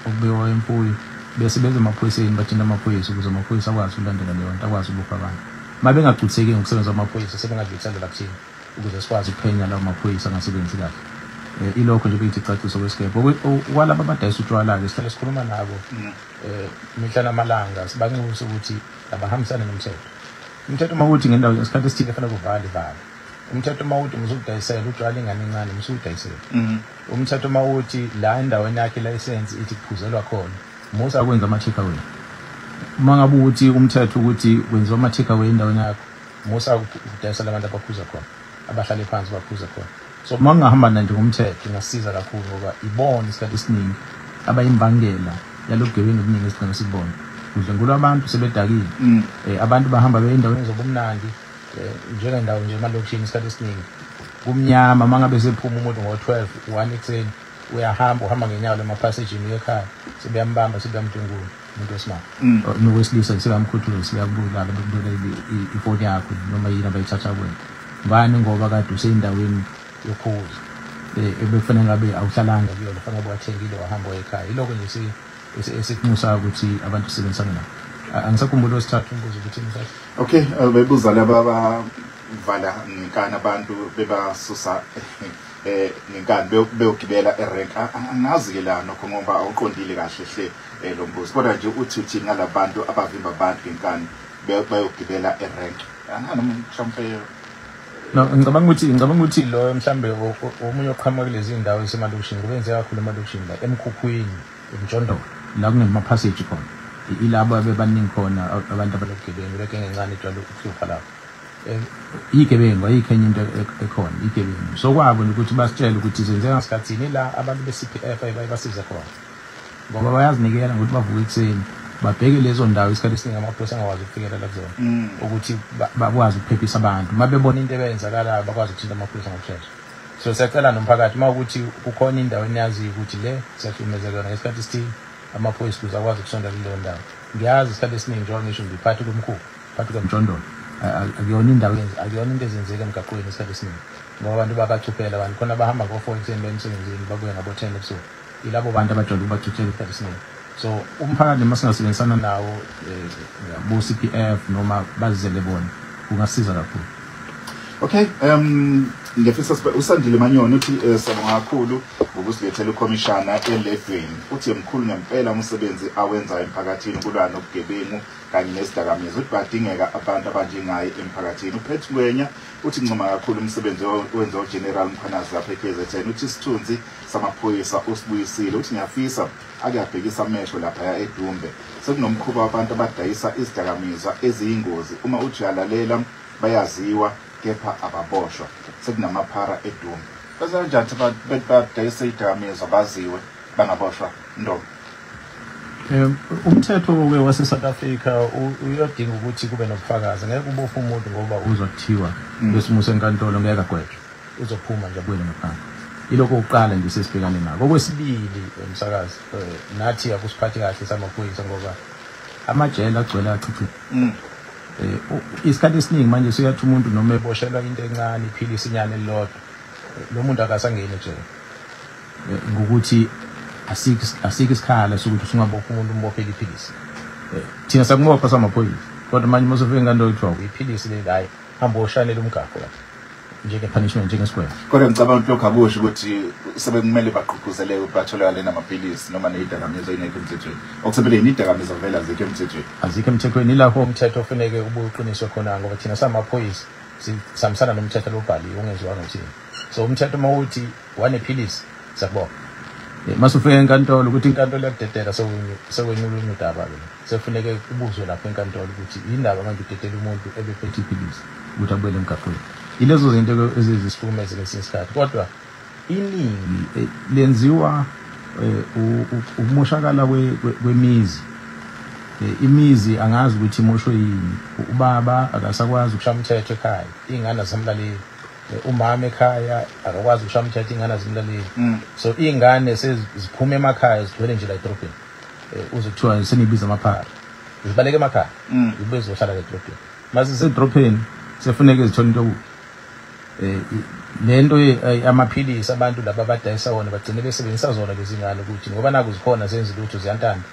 okubekwa imfuyo, bese beze emaphoyiseni, bathinta amaphoyisa ukuze amaphoyisa akwazi ukulandela leyo nto, akwazi ukubopha abantu. Uma bengagculiseki ngokusebenza kwamaphoyisa, sebengadlulisela la kuthina ukuze sikwazi ukuphenya lawo maphoyisa angasebenzi kahle. Ilokho nje beyithi icaciso kwesikebhe. Kwalaba abadayisa utshwala-ke, sihlale sikhuluma nabo mihla namalanga, sibanxuse ukuthi abahambisane nomthetho. Umthetho uma uthi ngendawo ngesikhathi esithile fanele kuvale, ivale. Umthetho uma uthi musukudayisela utshwala ingane encane, musukudayisela. Umthetho uma uthi la endaweni yakhe ilayisensi ithi kuphuzelwa khona, musa kwenza ama-take away. Uma ngabe uthi umthetho ukuthi kwenziwa ama-take away endaweni yakho, musa ukudayisela abantu abaphuza khona, abahlale phansi baphuza khona. So uma kungahamba nje ngomthetho ingasiza kakhulu, ngoba ibona isikhathi esiningi abayimbangela yalobugebengu obuningi esigcina sibona. Kudlwengulwa abantu sebedakile. Abantu bahamba beye endaweni zobumnandi, njengendawo nje emalokishini isikhathi esiningi kumnyama. Uma ngabe sephuma umuntu ngo-12, 1 ekuseni, uyahamba, uhamba ngenyawo emaphasejini uye ekhaya, sebeyambamba, sebeyamdlwengula umuntu wesimame nowesilisa, sebeyamkhuthuza, sebeyakubulala, bekubulala ifoni yakho noma yini abayithatha kuwena. Ngani? Ngoba kade useyindaweni yokhuza ebekufanele ngabe awuhlalanga kuyona, fanele ngabe wathengile wahamba waya ekhaya. Ilokho nje esikunxusayo ukuthi abantu sisebenzisane nabo. Angisakhumbuli wesithathu umbuzo ukuthi mthathu. Okay, bebuza laba abavala ngenkani abantu, bebasusa ngenkani beyogibela erank. Angazi ke la nokho ngoba awuqondile kahle hle lo mbuzo, kodwa nje uthi ngalabantu abavimba abantu ngenkani bayogibela erank, angani mhlawumbe. No, ngicabanga ukuthi lo mhlambe omunye oqhamuka kulezi ndawo esemalokishini, kubenzeka kakhulu emalokishini la emkhukhwini, emjondolo, la kunema-passage khona, ilabo abebaningi khona abantu abalobugebengu, legenge encane ejwayele ukuhlupha lapho. Igebengu ayikho enye into ekhona, igebengu. So kwabo nje ukuthi basitshele ukuthi zenzeka ngasikhathini la abantu be-CPF abaye basiza khona, ngoba bayazinikela ngokuthi bavuke ekuseni babheke lezo ndawo isikhathi esiningi amaphoyisa angakwazi ukufikelela kuzona, ukuthi bakwazi ukuphephisa abantu. Uma bebona into ebeyenzakalayo, bakwazi ukuthinta amaphoyisa ngokushesha. So siyacela nomphakathi, uma ukuthi kukhona indawo eniyaziyo ukuthi le siyahlukumezeka ngesikhathi esithile, amaphoyisa ukuze akwazi ukusondela kuleyo ndawo. Ngiyazi isikhathi esiningi njengoba ngisho ngiphathi komkhukhu, phathi komjondolo, akuyona indawo, akuyona into ezenzeka emgaqweni isikhathi esiningi, ngoba abantu babacuphela abantu khona bahamba ngo-4 ekuseni baye emsebenzini, babuye ngabo-10 ebusuku. Yilabo bantu abajwayele ukubacuphela isikhathi esiningi. So umphakathi uma singasebenzisana nawo, bo-CPF noma bazizele bona, kungasiza kakhulu. Okay, ngiyafisa uSandile Manyoni uthi siyabonga kakhulu ngokusilethela ukhomishana eledweni. Uthi mkhulu ngempela umsebenzi awenzayo emphakathini ukulwa nobugebengu kanye nezidakamizwa. Uthi badingeka abantu abanjengaye emphakathini. UPet Ngwenya uthi ncoma kakhulu umsebenzi owenziwa uGeneral Mkhwanazi lapha eKZN. Uthi isithunzi samaphoyisa usibuyisile. Uthi ngiyafisa ake abhekise amehlo lapha eDumbe. Sekunomkhuba wabantu abadayisa izidakamizwa eziyingozi. Uma uthi uyalalela bayaziwa kepha ababoshwa. Sekunamaphara eDumbe. Bese kanjani badayisa izidakamizwa baziwe bangaboshwa ntombi? Umthetho-ke wase-South Africa uyodinga ukuthi kube nobufakazi. Ngeke ubophe umuntu ngoba uzothiwa bese enkantolo, ngeke agwetshwe, uzophuma nje abuyele ngaphandle. Ilokho okuqala nje sesibhekane nako. Okwesibili, umsakazi, nathi akusiphathi kahle samaphoyisa ngoba amajele agcwele achichima. Isikhathi esiningi manje suyathi umuntu noma eboshelwa into encane, iphilisi inyana elilodwa, lo muntu akasangeni ejele, ngokuthi asikho isikhala sokuthi usungabopha umuntu umbophele iphilisi. Thina sakumopha samaphoyisa, kodwa manje uma usufika enkantolo kuthiwa iphilisi leli, hhayi, hamba oshanela umgaqo lapha njenge-punishment, njengesigwebo. Kodwa ngicabanga ukuthi lokhu akusho ukuthi sebekumele bagqugquzeleke ukuthi batholakale namaphilisi noma nezidakamizwa ezingekho emthethweni. Okusempeleni izidakamizwa vele azikho emthethweni. Azikho emthethweni. Ilapho umthetho ofuneke ube uqiniswe khona, ngoba thina samaphoyisa sihambisana nomthetho lobhaliwe ongenziwanga uthini. So umthetho uma uthi wanephilisi, siyakubopha. Mase ufika enkantolo ukuthi inkantolo iyakudedela, sekwenyula olunye udaba-ke. Sekufuneke kubuzwe lapho enkantolo ukuthi yindaba manje udedela umuntu ebephethe iphilisi ukuthi abuyele emgaqweni. Yilezo zinto ezizisihlukumeze ngesinye isikhathi, kodwa iningi lenziwa ukumoshakala kwemizi. Imizi angazi ukuthi imoshwe yini. Ubaba akasakwazi ukushaya umthetho ekhaya, iy'ngane azimlaleli. Umama ekhaya akakwazi ukushaya umthetho, iy'ngane azimlaleli. So iy'ngane seziphuma emakhaya zigcwele nje la edorobheni. Uze kuthiwa seniyibiza amaphara, zibaleke emakhaya zibuye zizohlala la edorobheni. Mase zisedorobheni sefuneke zithole into yokudla. Lento amaphilisi abantu laba abadayisa wona bagcine besebenzisa zona lezi ngane ukuthi ngoba naku zikhona zenza lutho ziyantanda,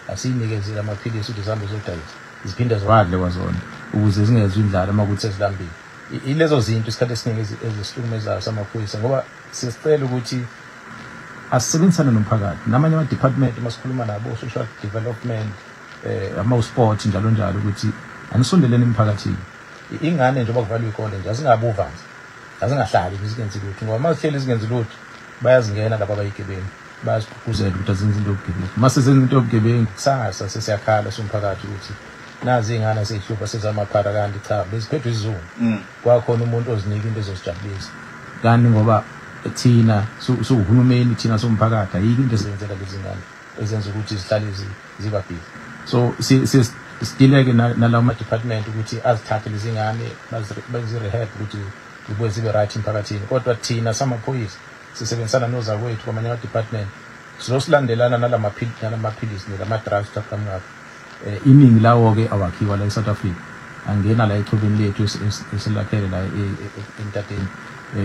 asiyinikezile amaphilisi ukuthi zihambe ziyodayisa, ziphinde ziwadle kwazona ukuze zingezwa indlala uma kuthi sezilambile. Ilezo zinto isikhathi esiningi ezisihlukumezayo samaphoyisa, ngoba siyasicela ukuthi asisebenzisane nomphakathi namanye ama-department uma sikhuluma nabo, social development, ama-sport njalo njalo, ukuthi anisondeleni emphakathini. Ingane njengoba kuvalwe iy'kole nje azingabi uvanzi, azingahlali zingenzi lutho, ngoba uma zihleli zingenzi lutho bayazingena laba abayigebengu, bayazigqugquzela ukuthi azenze into yobugebengu. Uma sezenza into yobugebengu kusasa sesiyakhala somphakathi ukuthi nazi iy'ngane seyihlupha sezamaphara, kanti cha beziphethwe isizungu. Kwakhona umuntu ozinika into ezozijabulisa, kanti ngoba thina siwuhulumeni, thina somphakathi, ayikho into esenzela lezi ngane ezenza ukuthi zihlale ziba busy. So sidileke nalawo ma-department ukuthi azithathe lezi ngane bazi-rehab ukuthi zibuye zibe right emphakathini. Kodwa thina samaphoyisa sisebenzisana nozakwethu kwamanye ama-department, sizosilandelana nalamaphilisi nalama-drugs aqhamuka. Iningi lawo-ke awakhiwa la e-South Africa, angena la echwebeni lethu esilakhele la entateni.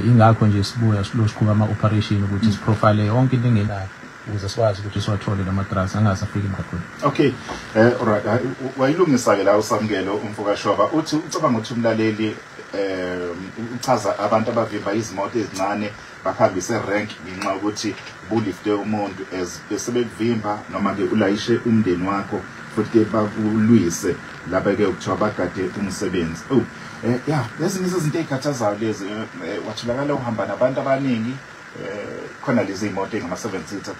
Ingakho nje sibuya siqhuba ama-operation ukuthi siprofile yonke into engenayo ukuze sikwazi ukuthi siwathole lama-drugs angase afike emgaqweni. Okay, alright, wayilungisa-ke la uSamukelo umfokashoba. Uthi ucabanga ukuthi umlaleli uchaza abantu abavimba izimoto ezincane bakuhambise rank ngenxa yokuthi bulifte umuntu as besebekuvimba noma-ke ulayishe umndeni wakho futhi-ke bakulwise lapha-ke kuthiwa bagade umsebenzi. Oh, ya, ezinye izinto ey'khathazayo lezi, watholakala uhamba nabantu abaningi, khona lezi iy'moto ey'ngama-7 seater,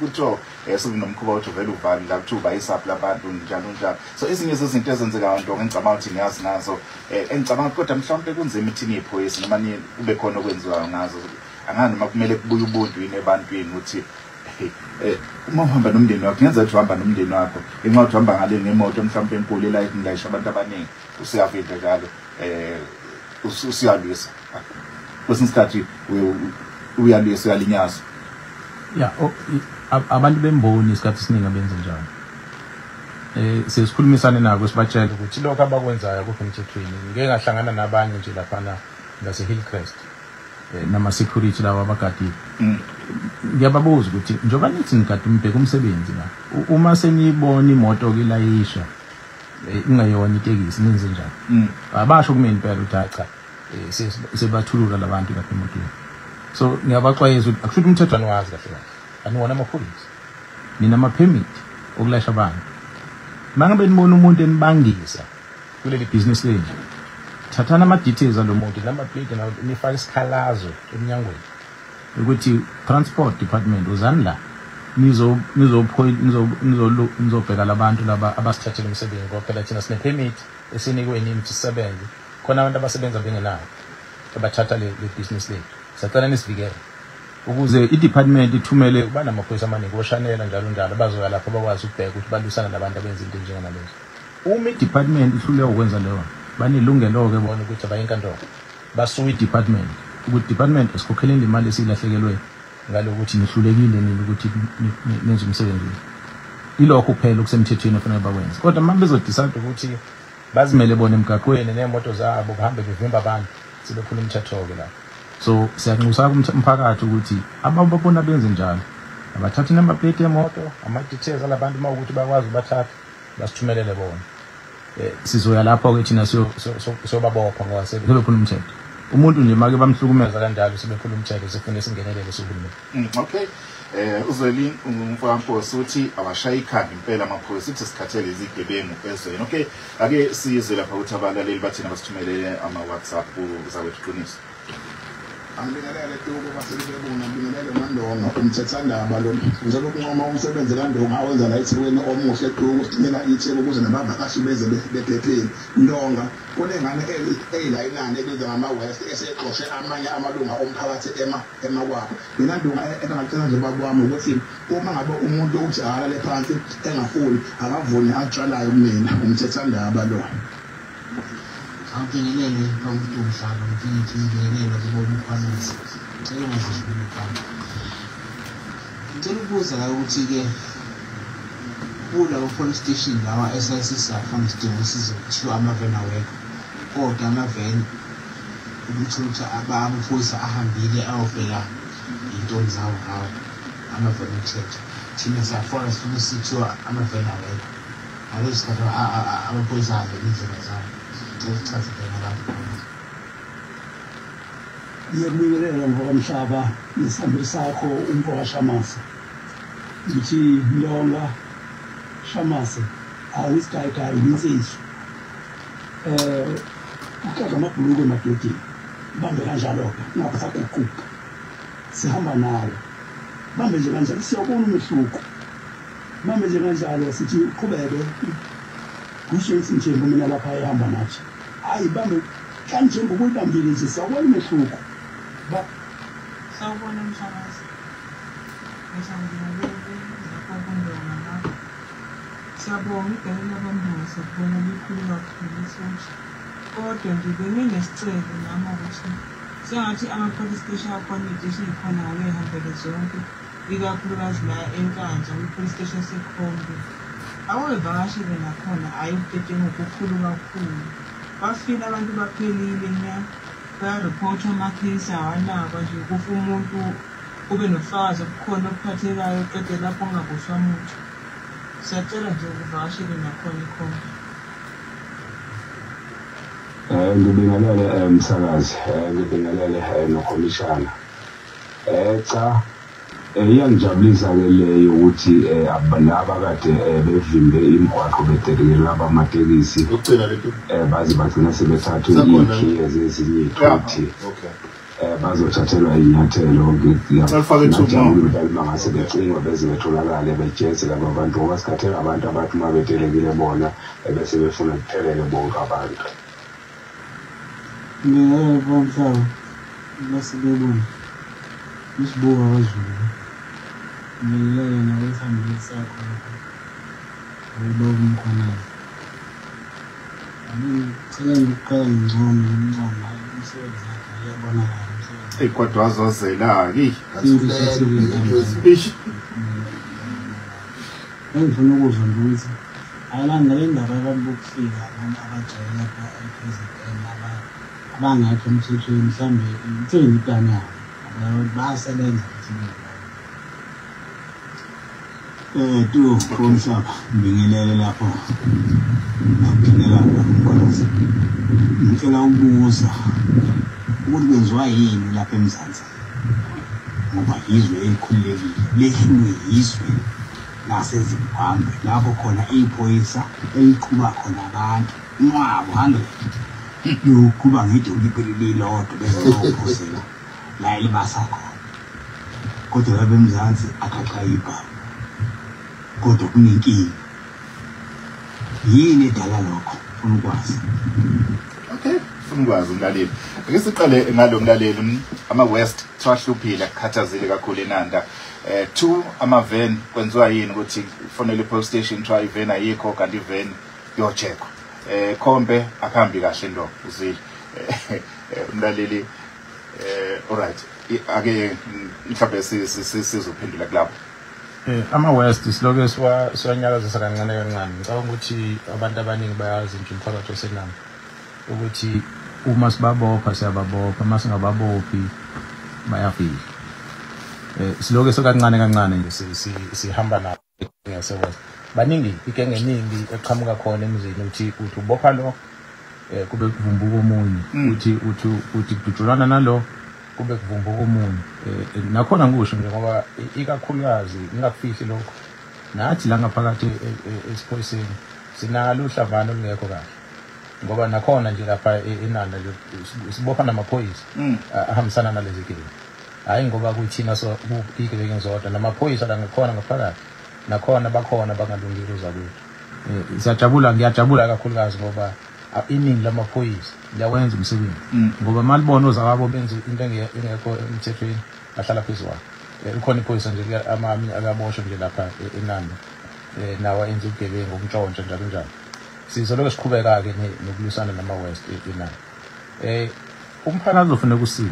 kuthiwa sekunomkhuba wokuthi uvele uvale la, kuthiwa ubayisaphi labantu njalo njalo. So ezinye zezinto ezenzekayo nto engicabanga ukuthi ngiyazi ngazo, engicabanga kodwa mhlawumpe kunzima ithini iy'phoyisa noma kube khona okwenziwayo ngazo. Angani noma kumele kubuye ubuntu yini ebantwini ukuthi uma uhamba nomndeni wakho, kungenzeka ukuthi uhamba nomndeni wakho ngenxa yokuthi uhamba ngale ngemoto mhlawumpe enkulu elayisha abantu abaningi, usuyavinda njalo, usuyalwisa kwesinye isikhathi, uyalwisa, uyalinyazwa. Ya, abantu bemboni isikhathi esiningi abenza njalo. Sesikhulumisane nabo sibatshela ukuthi lokho abakwenzayo akukho emthethweni. Ngike ngahlangana nabanye nje laphana ngase Hillcrest nama security lawa abagadile. Ngiyababuza ukuthi njengoba nithi nigada umbheka umsebenzi la, uma seniyibona imoto kilayisha ingayona itekisi nenze njani? Abasho kumina impela ukuthi cha, sebathulula labantu lapha emotweni. So ngiyabaxwayisa ukuthi akusho umthetho aniwazi kahle kahle, aniwona amapholisa, ninama-permit okulayisha abantu. Mangabe nibona umuntu enibangisa kuleli business lenu, thathani ama-details alo muntu nama-plate nifake isikhalazo emnyangweni ukuthi transport department uzani la nizobheka labantu laba abasithathele umsebenzi, ngoba phela thina sine-permit esinikwe nini ukuthi sisebenze. Khona abantu abasebenza bengenayo abathatha le business lethu, siyacela nisivikele ukuze i-department ithumele kuba namaphoyisa amaningi oshanela njalo njalo, bazoya lapho bakwazi ukubheka ukuthi balwisana nabantu abenza into enjenganalezo. Uma i-department ihluleka ukwenza leyo, banelungelo-ke bona ukuthi abaye enkantolo basuke i-department ukuthi department esikhokheleni le mali esiyilahlekelwe ngalokuthi nihlulekile nini ukuthi nenze umsebenzi. Ilokho kuphela okusemthethweni ofanele bakwenze. Kodwa uma bezodecide ukuthi bazimele bona emgaqweni ney'moto zabo kuhambe bevimba abantu, sebephula umthetho-ke lapho. So siyanxusa umphakathi ukuthi ababona benze njalo abathathe inumber plate yemoto, ama-details alabantu uma ukuthi bakwazi ubathatha basithumelele bona. Sizoya lapho-ke thina siyobabopha ngoba sebephula umthetho. Umuntu nje make bamhlukumeza kanjalo sebephula umthetho, sifune singenelele sohulumeni. Okay. Uzweli umfokaNkosi uthi awashaye ikhanda impela amaphoyisa, uthi sikhathele izigebengu ezweni. Okay, ake sizwe lapha ukuthi abalaleli bathina basithumelele ama-WhatsApp kuzakwethu qiniso. Angibingelele Tuku baselibebona, ngibingelele noNdonga umthethandaba lo. Ngicela ukuncoma umsebenzi kaNdonga awenza la eThekwini omuhle Tuku, sinika iTheku ukuze nabavakashi beze bephephile. Ndonga, kunengane eyilayinani ebizwa ngama-West esexoshe amanye amalunga omphakathi emakwabo. Mina Ndonga engingacela nje baba wami ukuthi uma ngabe umuntu uthi akalale phansi engafuni akavuni atshalayo kumina umthethandaba lo. Angibingelele umuntu umhlaba, ngibingelele kubo umkhwanazi. Ngicela ungazidluli igama. Ngicela ukubuza la ukuthi-ke kulawo police station lawa esayisisafa ngesidingo sizokuthiwa amaveni awekho, kodwa amaveni ukuthutha amaphoyisa ahambile ayobheka iy'ntombi zawo ngawo amaveni omthetho. Thina siyafona sifuna sithiwa amaveni awekho, ngaleso sikhathi amaphoyisa ahambe iy'ndlela zawo. Ngiyakubingelela ngokomhlaba nesihambeli sakho umfo kaShamase. Ngithi Ndonga Shamase awusigayigayi insizwa. Uqeda amabhuluku emadodeni, bambe kanjalo-ke ungapha saguquka. Sihamba nawe, bambe nje kanjalo siyawubona umehluko. Bambe nje kanjalo sithi uqhubeke kusho nje mina lapha ehamba nathi. Hayi bambe kanje ngokuyibambile nje siyawubona umehluko. Sawubona mhlakazi. Ngisangibingelele lapho kuNdonga lapho. Siyabonga igalelo labaNdonga, siyabonga likhulu kakhulu futhi. Kodwa nje benginesicelo nami ukuthi sengathi ama-police station akhona iy'teshi ey'khona ngakey'hambele zonke, ikakhulukazi la eNkandla kwi-police station yaseKhombe. Awuyivakashele nakhona, hhayi ubudedengu kukhulu kakhulu. Bafile abantu baphelile nya, bayariphotha amakhesi awanakwa nje, kufa umuntu kube nobufakazi obukhona obuphathekayo qede lapho kungaboshwa muntu. Siyacela nje ukuvakashele nakhona ikhombe. Ngibingelele msakazi, ngibingelele nokhomishana. Cha, iyangijabulisa-ke le yokuthi laba kade bevimbe imigwaqo bedelekela abamatekisi baze bagcina sebethathwe iy'khiye zezinye iy'thuthi bazothathelwa iy'nyathelo. Ngiyajabula uma ngase becingwa beze betholakale bejeze laba bantu, ngoba sikhathele abantu abathi uma betelekile bona bese befuna kutheleke bonke abantu. Ngibingelele bomhlaba basebebona isibuka kwaZulu. Ngibingelele nakwesihambeli sakho lapho ubaba uMkhwanazi. Ngicela nje ukuqala ngincome ngincome umsebenzi wakhe, uyabonakala umsebenzi. Eyi kodwa wazozela-ke. Engifuna ukuzwa nje ukuthi Ayilanda le ndaba yabantu bokufika noma abagcwele lapha e-KZN abangekho emthethweni, mhlawumbe ithini iplani yabo, bayasebenza futhi. Tu komhlaba ngibingelele lapho ngaphinela umkhosi. Ngicela ukubuza ukuthi kwenziwa yini lapha eMzansi, ngoba izwe elikhululekile lehlulwe yizwe laseZimbabwe lapho khona iphoyisa eliqhuba khona abantu inqwabo 100 luqhuba ngedolobha lilodwa bese bayophosela la elibasa khona, kodwa lapha eMzansi akhaxa ibhamu. Kodwa kunenkinga, yini edala lokho? Ufuna ukwazi. Okay, ufuna ukwazi umlaleli. Ake siqale ngalo mlaleli. Ama-West twahluphile, akukhathazile kakhulu eNanda. 2 ama-van kwenziwa yini ukuthi fonele i-police station try i-van ayikho kanti i-van yocheckwa. Khombe akuhambi kahle ndo uzile. Umlaleli alright, ake mhlawumbe sizophendula kulapho. Ama-West siloke siwanyakazisa kancane kancane. Ngicabanga ukuthi abantu abaningi bayazi nje umphakathi osenami ukuthi uma sibabopha siyababopha, uma singababophi bayafika. Siloke sekancane kancane nje sihamba nabo ngase-West. Baningi igenge eningi eqhamuka khona emzini uthi ubopha lo kube kuvumbuka omunye, uthi kudutshulwana nalo kube kuvumbuka omunye. Nakhona ngisho nje ngoba ikakhulukazi ngingakufihli lokho, nathi la ngaphakathi esiphoyiseni sinalo uhlavana olungekho kahle, ngoba nakhona nje lapha eNanda nje sibopha namaphoyisa ahambisana nalezi gebengu. Hhayi ngoba kuyithina so igebengu zodwa, namaphoyisa la ngakhona ngaphakathi nakhona bakhona bangalungile uzakwethu. Siyajabula, ngiyajabula kakhulukazi ngoba iningi lamaphoyisa liyawenza umsebenzi, ngoba malibona ozakwabo benza into engekho emthethweni bahlala phezu kwakho. Ukhona iphoyisa nje amanye akaboshwa nje lapha eNanda, nawo enza ubugebengu ukuntshontsha njalo njalo. Sizolokhu siqhubeka-ke nokulwisana nama-West eNanda. Umphakathi uzofuneka usize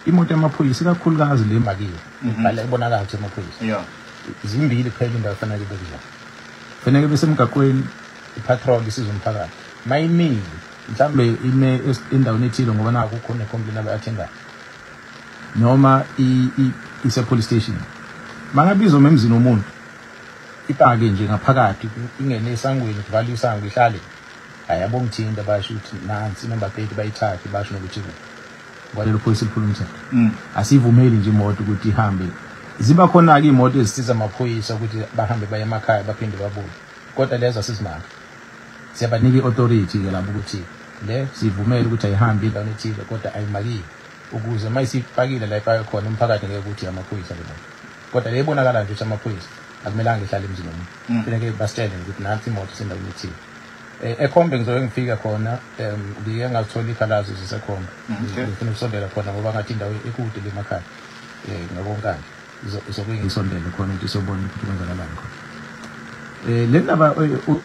imoto yamaphoyisa, ikakhulukazi le makiwe ibhala ibonakala ukuthi amaphoyisa zimbili kuphela indawo efanele ibe kuzona, kufanele besemgaqweni ipatrol isiza umphakathi. Mayimile mhlawumbe ime endaweni ethile ngoba nakho kukhona complaint abayathendayo, noma ise police station, mangabizwa emzini womuntu ipake nje ngaphakathi ingene esangweni kuvalwe isango ihlale. Hayi abongithinta basho ukuthi nansi number 30 bayithathe basho nokuthi ngoba lelo phoyisa liphula umthetho. Asivumeli nje imoto ukuthi ihambe. Ziba khona-ke iy'moto ezisiza amaphoyisa ukuthi bahambe baye emakhaya baphinde babuye, kodwa lezo asizimanga. Siyabanika i-authority-ke labo ukuthi le sivumele ukuthi ayihambe endaweni ethile kodwa ayimakile, ukuze uma isipakile la ipake khona umphakathi ngeke ukuthi amaphoyisa le moto. Kodwa le ibonakala nje ukuthi amaphoyisa akumelanga ihlale emzini womuntu, kufuneke basitshele ukuthi nansi imoto isendaweni ethile. Ekhombe ngizoke ngifika khona, ngike ngazithola ikhalazo zisekhombe, ngifuna ukusondela khona ngoba ngathi indawo ekude le emakhaya ngakonkandla, izoke ngisondele khona ukuthi sobona ukuthi kwenzakalani khona. Le ndaba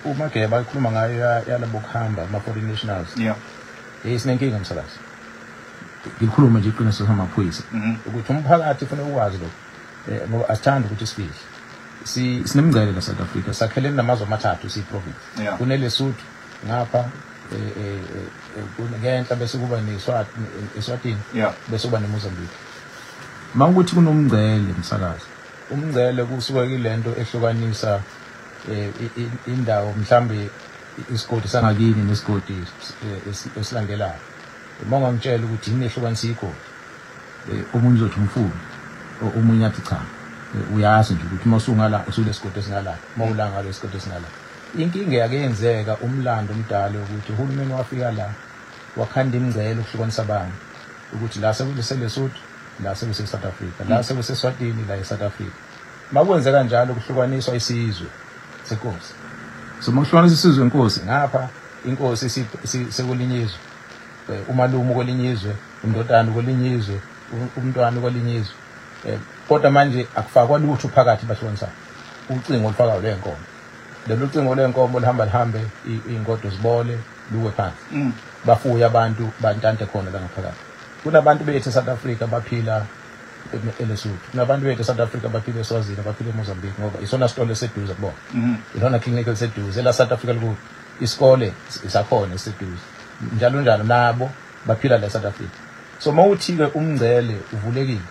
uMageba akhuluma ngayo yalabo kuhamba ama-foreign nationals, sinenkinga msakazi. Ngikhuluma nje iqiniso samaphoyisa ukuthi umphakathi ufuna ukwazi lokho, ngoba asithandi ukuthi sifihle. Sinemingcele la South Africa, sakhelene namazwe amathathu siyi-province. KuneLesotho ngapha ngenhla, bese kuba neSwatini, bese kuba neMozambique. Mawukuthi kunomngcele msakazi, umngcele kusuka kilento ehlukanisa indawo, mhlambe isigodi sangakini nesigodi esilandelayo. Uma ungangitshela ukuthi yini ehlukanisa igodi, omunye uzothi umfula, omunye athi cha, uyazi nje ukuthi uma usungala usule sigodi esingala, uma ulanga lo sigodi esingala. Inkinga yakenzeka umlando omdala ukuthi uhulumeni wafika la wakhanda imingcele ukuhlukanisa abantu, ukuthi la sekuseLesotho, la sekuse South Africa, la sekuseSwatini, la eSouth Africa. Makwenzeka kanjalo kuhlukaniswa isizwe senkosi. So makuhlukaniswa isizwe enkosi, ngapha inkosi sekulinye izwe, umalume kwelinye izwe, umndodana kwelinye izwe, umntwana kwelinye izwe. Kodwa manje akufakwa lutho phakathi bahlukanisana. Ucingo olufakayo lwenkomo, lolu cingo lwenkomo lihamba lihambe iy'ngodo zibole luwe phansi, bafuye abantu bantante khona la ngaphakathi. Kunabantu bethu eSouth Africa baphila eLesotho, kunabantu bethu eSouth Africa abaphila eSwazini, abaphila eMozambique, ngoba isona sitolo eseduze kubona, ilona clinic eliseduze la South Africa, likude isikole isakhona esiseduze, njalo njalo, nabo baphila la eSouth Africa. So mawuthi-ke umngcele uvulekile,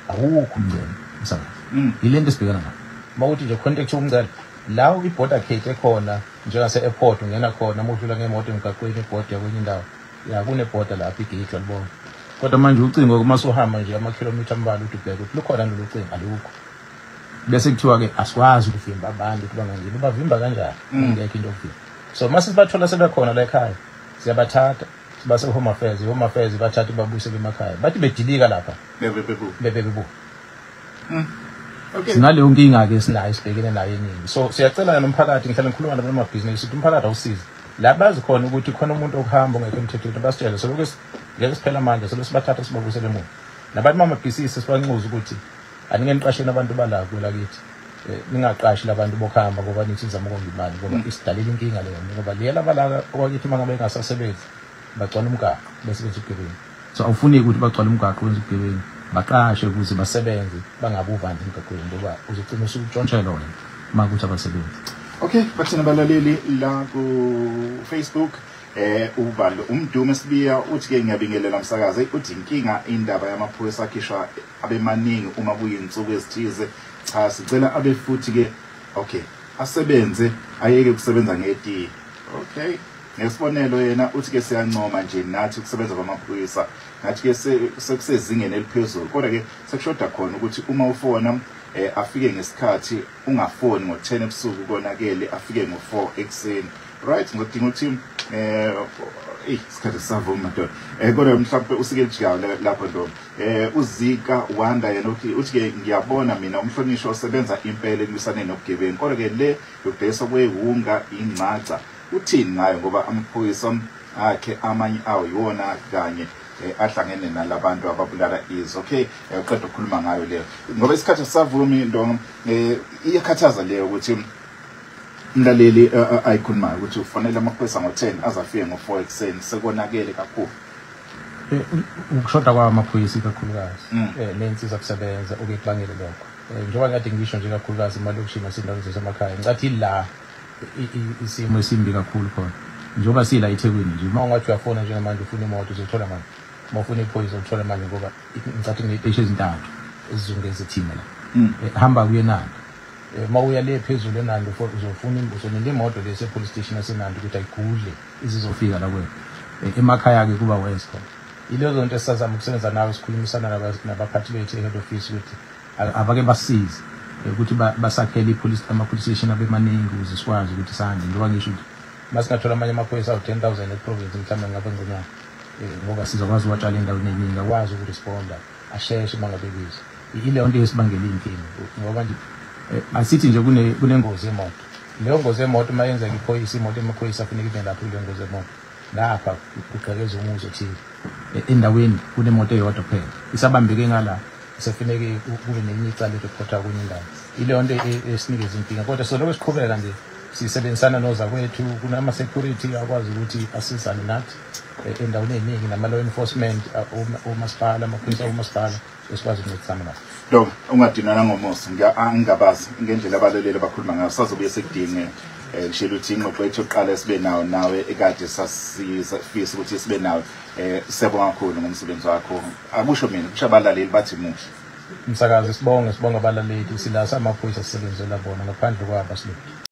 awukho umngcele msakazi. Yile nto esibhekana nayo. Mawuthi nje contact umngcele la i-border gate ekhona, njengase-airport ungena khona uma udlula ngemoto emgaqweni, ibhoda yakwenye indawo ya kunebhoda lapho, igate walibona. Kodwa manje ucingo, uma suhamba nje amakhilomitha ambalwa uthi ubheke ukuthi lukhona lolu cingo, alukho. Bese kuthiwa-ke asikwazi ukuvimba abantu ukuthi bangangeni. Ubavimba kanjani ingekho into yokuvimba? So uma sibathola sebekhona la ekhaya, siyabathatha sibase Home Affairs. I-Home Affairs bathathe babuyisele emakhaya, bathi bedilika lapha Bebe bebu. Bebe bebu. Okay. Sinaleyo nkinga-ke esinayo, sibhekene nayo eningi. So siyacela nomphakathi, ngihlale ngikhuluma nabamabhizinisi ukuthi umphakathi awusize la bazi khona ukuthi khona umuntu okuhamba ongekho emthethweni, basitshele. So lokhu ngeke siphele amandla, solo sibathatha sibabuyisele emuva. Nabantu bamabhizinisi sibanxuza ukuthi anike niqasheni abantu bala kwelakithi, ningaqashi labantu bokuhamba ngoba nithi nizama ukonga imali, ngoba isidalela inkinga leyo, ngoba liyela bala okwakithi uma ngabe engasasebenzi bagcwala umgaqo bese benza ubugebengu. So awufuneki ukuthi bagcwale umgaqo wenza ubugebengu, baqashe ukuze basebenze, bangabi uvanzi emgaqweni, ngoba uzogcina usutshontshelwa wena uma kuthi abasebenzi. Okay, bathina abalaleli la ku Facebook, ubalo umdumo sibiya uthi ke ngiyabingelela umsakazi, uthi inkinga indaba yamaphoyisa akhishwa abemaningi uma kuyinsuku ezithize. Cha, sicela abe futhi ke, okay, asebenze, ayeke ukusebenza ngetiye. Okay, ngesibonelo yena uthi ke siyancoma nje nathi ukusebenza kwamaphoyisa, ngathi ke sekusezingeni eliphezulu, kodwa ke sekushoda khona ukuthi uma ufona afike ngesikhathi, ungafoni ngo-10 ebusuku konakele, afike ngo-4 ekuseni. Right, ngodinga ukuthi eh isikhathi sisavuma madoda, kodwa mhlawumbe usike lijikayo lapho ntombi. Uzika Wanda yena uthi ke ngiyabona mina umhlonishwa osebenza impela ekulwisaneni nobugebengu, kodwa ke le yokudayiswa kwewunga ingcaca uthini ngayo, ngoba amaphoyisa akhe amanye awo iwona kanye ahlangene nalabantu ababulala izwe. Okay, uqeda ukukhuluma ngayo leyo ngoba isikhathi sisavumi ndonga. Iyakhathaza leyo ukuthi umlaleli ayikhulumayo ukuthi ufanele amaphoyisa ngo-10 azafike ngo-4 ekuseni, sekonakele kakhulu. Ukushoda kwamaphoyisa ikakhulukazi nensiza kusebenza okuyibangele lokho. Njengoba kade ngisho nje, kakhulukazi emalokishini nasendaweni zasemakhaya, ngicathi la isimo esimbi kakhulu khona. Njengoba sila eThekwini nje, uma ungathi uyafona njengamanje ufuna imoto, uzothola manje, uma ufuna iphoyisa uzothola manje, ngoba ngicathi kuney'teshi ezintathu ezizungeze thina la. Hamba kuye eNanda, uma uya le phezulu eNanda uzofuna, uzolinda imoto lesi e-police station yaseNanda ukuthi ayigudle izizofika la kuwena. Emakhaya-ke kuba worse khona. Yilezo nto esisazama ukusebenza nawe, sikhulumisana nabaphathi bethu e-head office ukuthi abake basisize ukuthi basakhele i-police, ama-police station abe maningi ukuze sikwazi ukuthi sande. Njengoba ngisho ukuthi uma singathola amanye amaphoyisa awu-10,000 eprovince, mhlawumbe ngabe ngconywana, ngoba sizokwazi ukuwatshala endaweni eningi, akwazi ukuresponda asheshe uma ngabe bizwa. Ileyo nto esibangela iy'nkinga, ngoba nje asithi nje kunengozi yemoto, leyo ngozi yemoto uma yenzeka, iphoyisa, imoto yamaphoyisa afuneka ibe lapho kuleyo ngozi yemoto. Ngapha kugqekeza umuzi othile, endaweni kunemoto eyodwa kuphela isabambeke ngala, sefuneke kube nenye icala erephotha kwenye indawo. Ileyo nto esinikeza inkinga, kodwa soloko siqhubeka nje sisebenzisana nozakwethu, kunama-security akwazi ukuthi asizane nathi endaweni ey'ningi, nama-law enforcement, omasipala, amaphoyisa omasipala esikwazi ukuncedisana nabo. Lo ungadinwa nangomuso, angingabazi ngendlela abalaleli abakhuluma ngayo, sazobuye sikudinge. Ngishilo ukuthi ingxoxo yethu yokuqala esibe nawo nawe ekade sasifisa ukuthi sibe nawe. Siyabonga kakhulu ngomsebenzi wakho, akusho mina, kusho abalaleli, bathi muhle. Msakazi, sibonge, sibonge abalaleli. Sila samaphoyisa, sisebenzela bona, ngaphandle kwabo asilutho.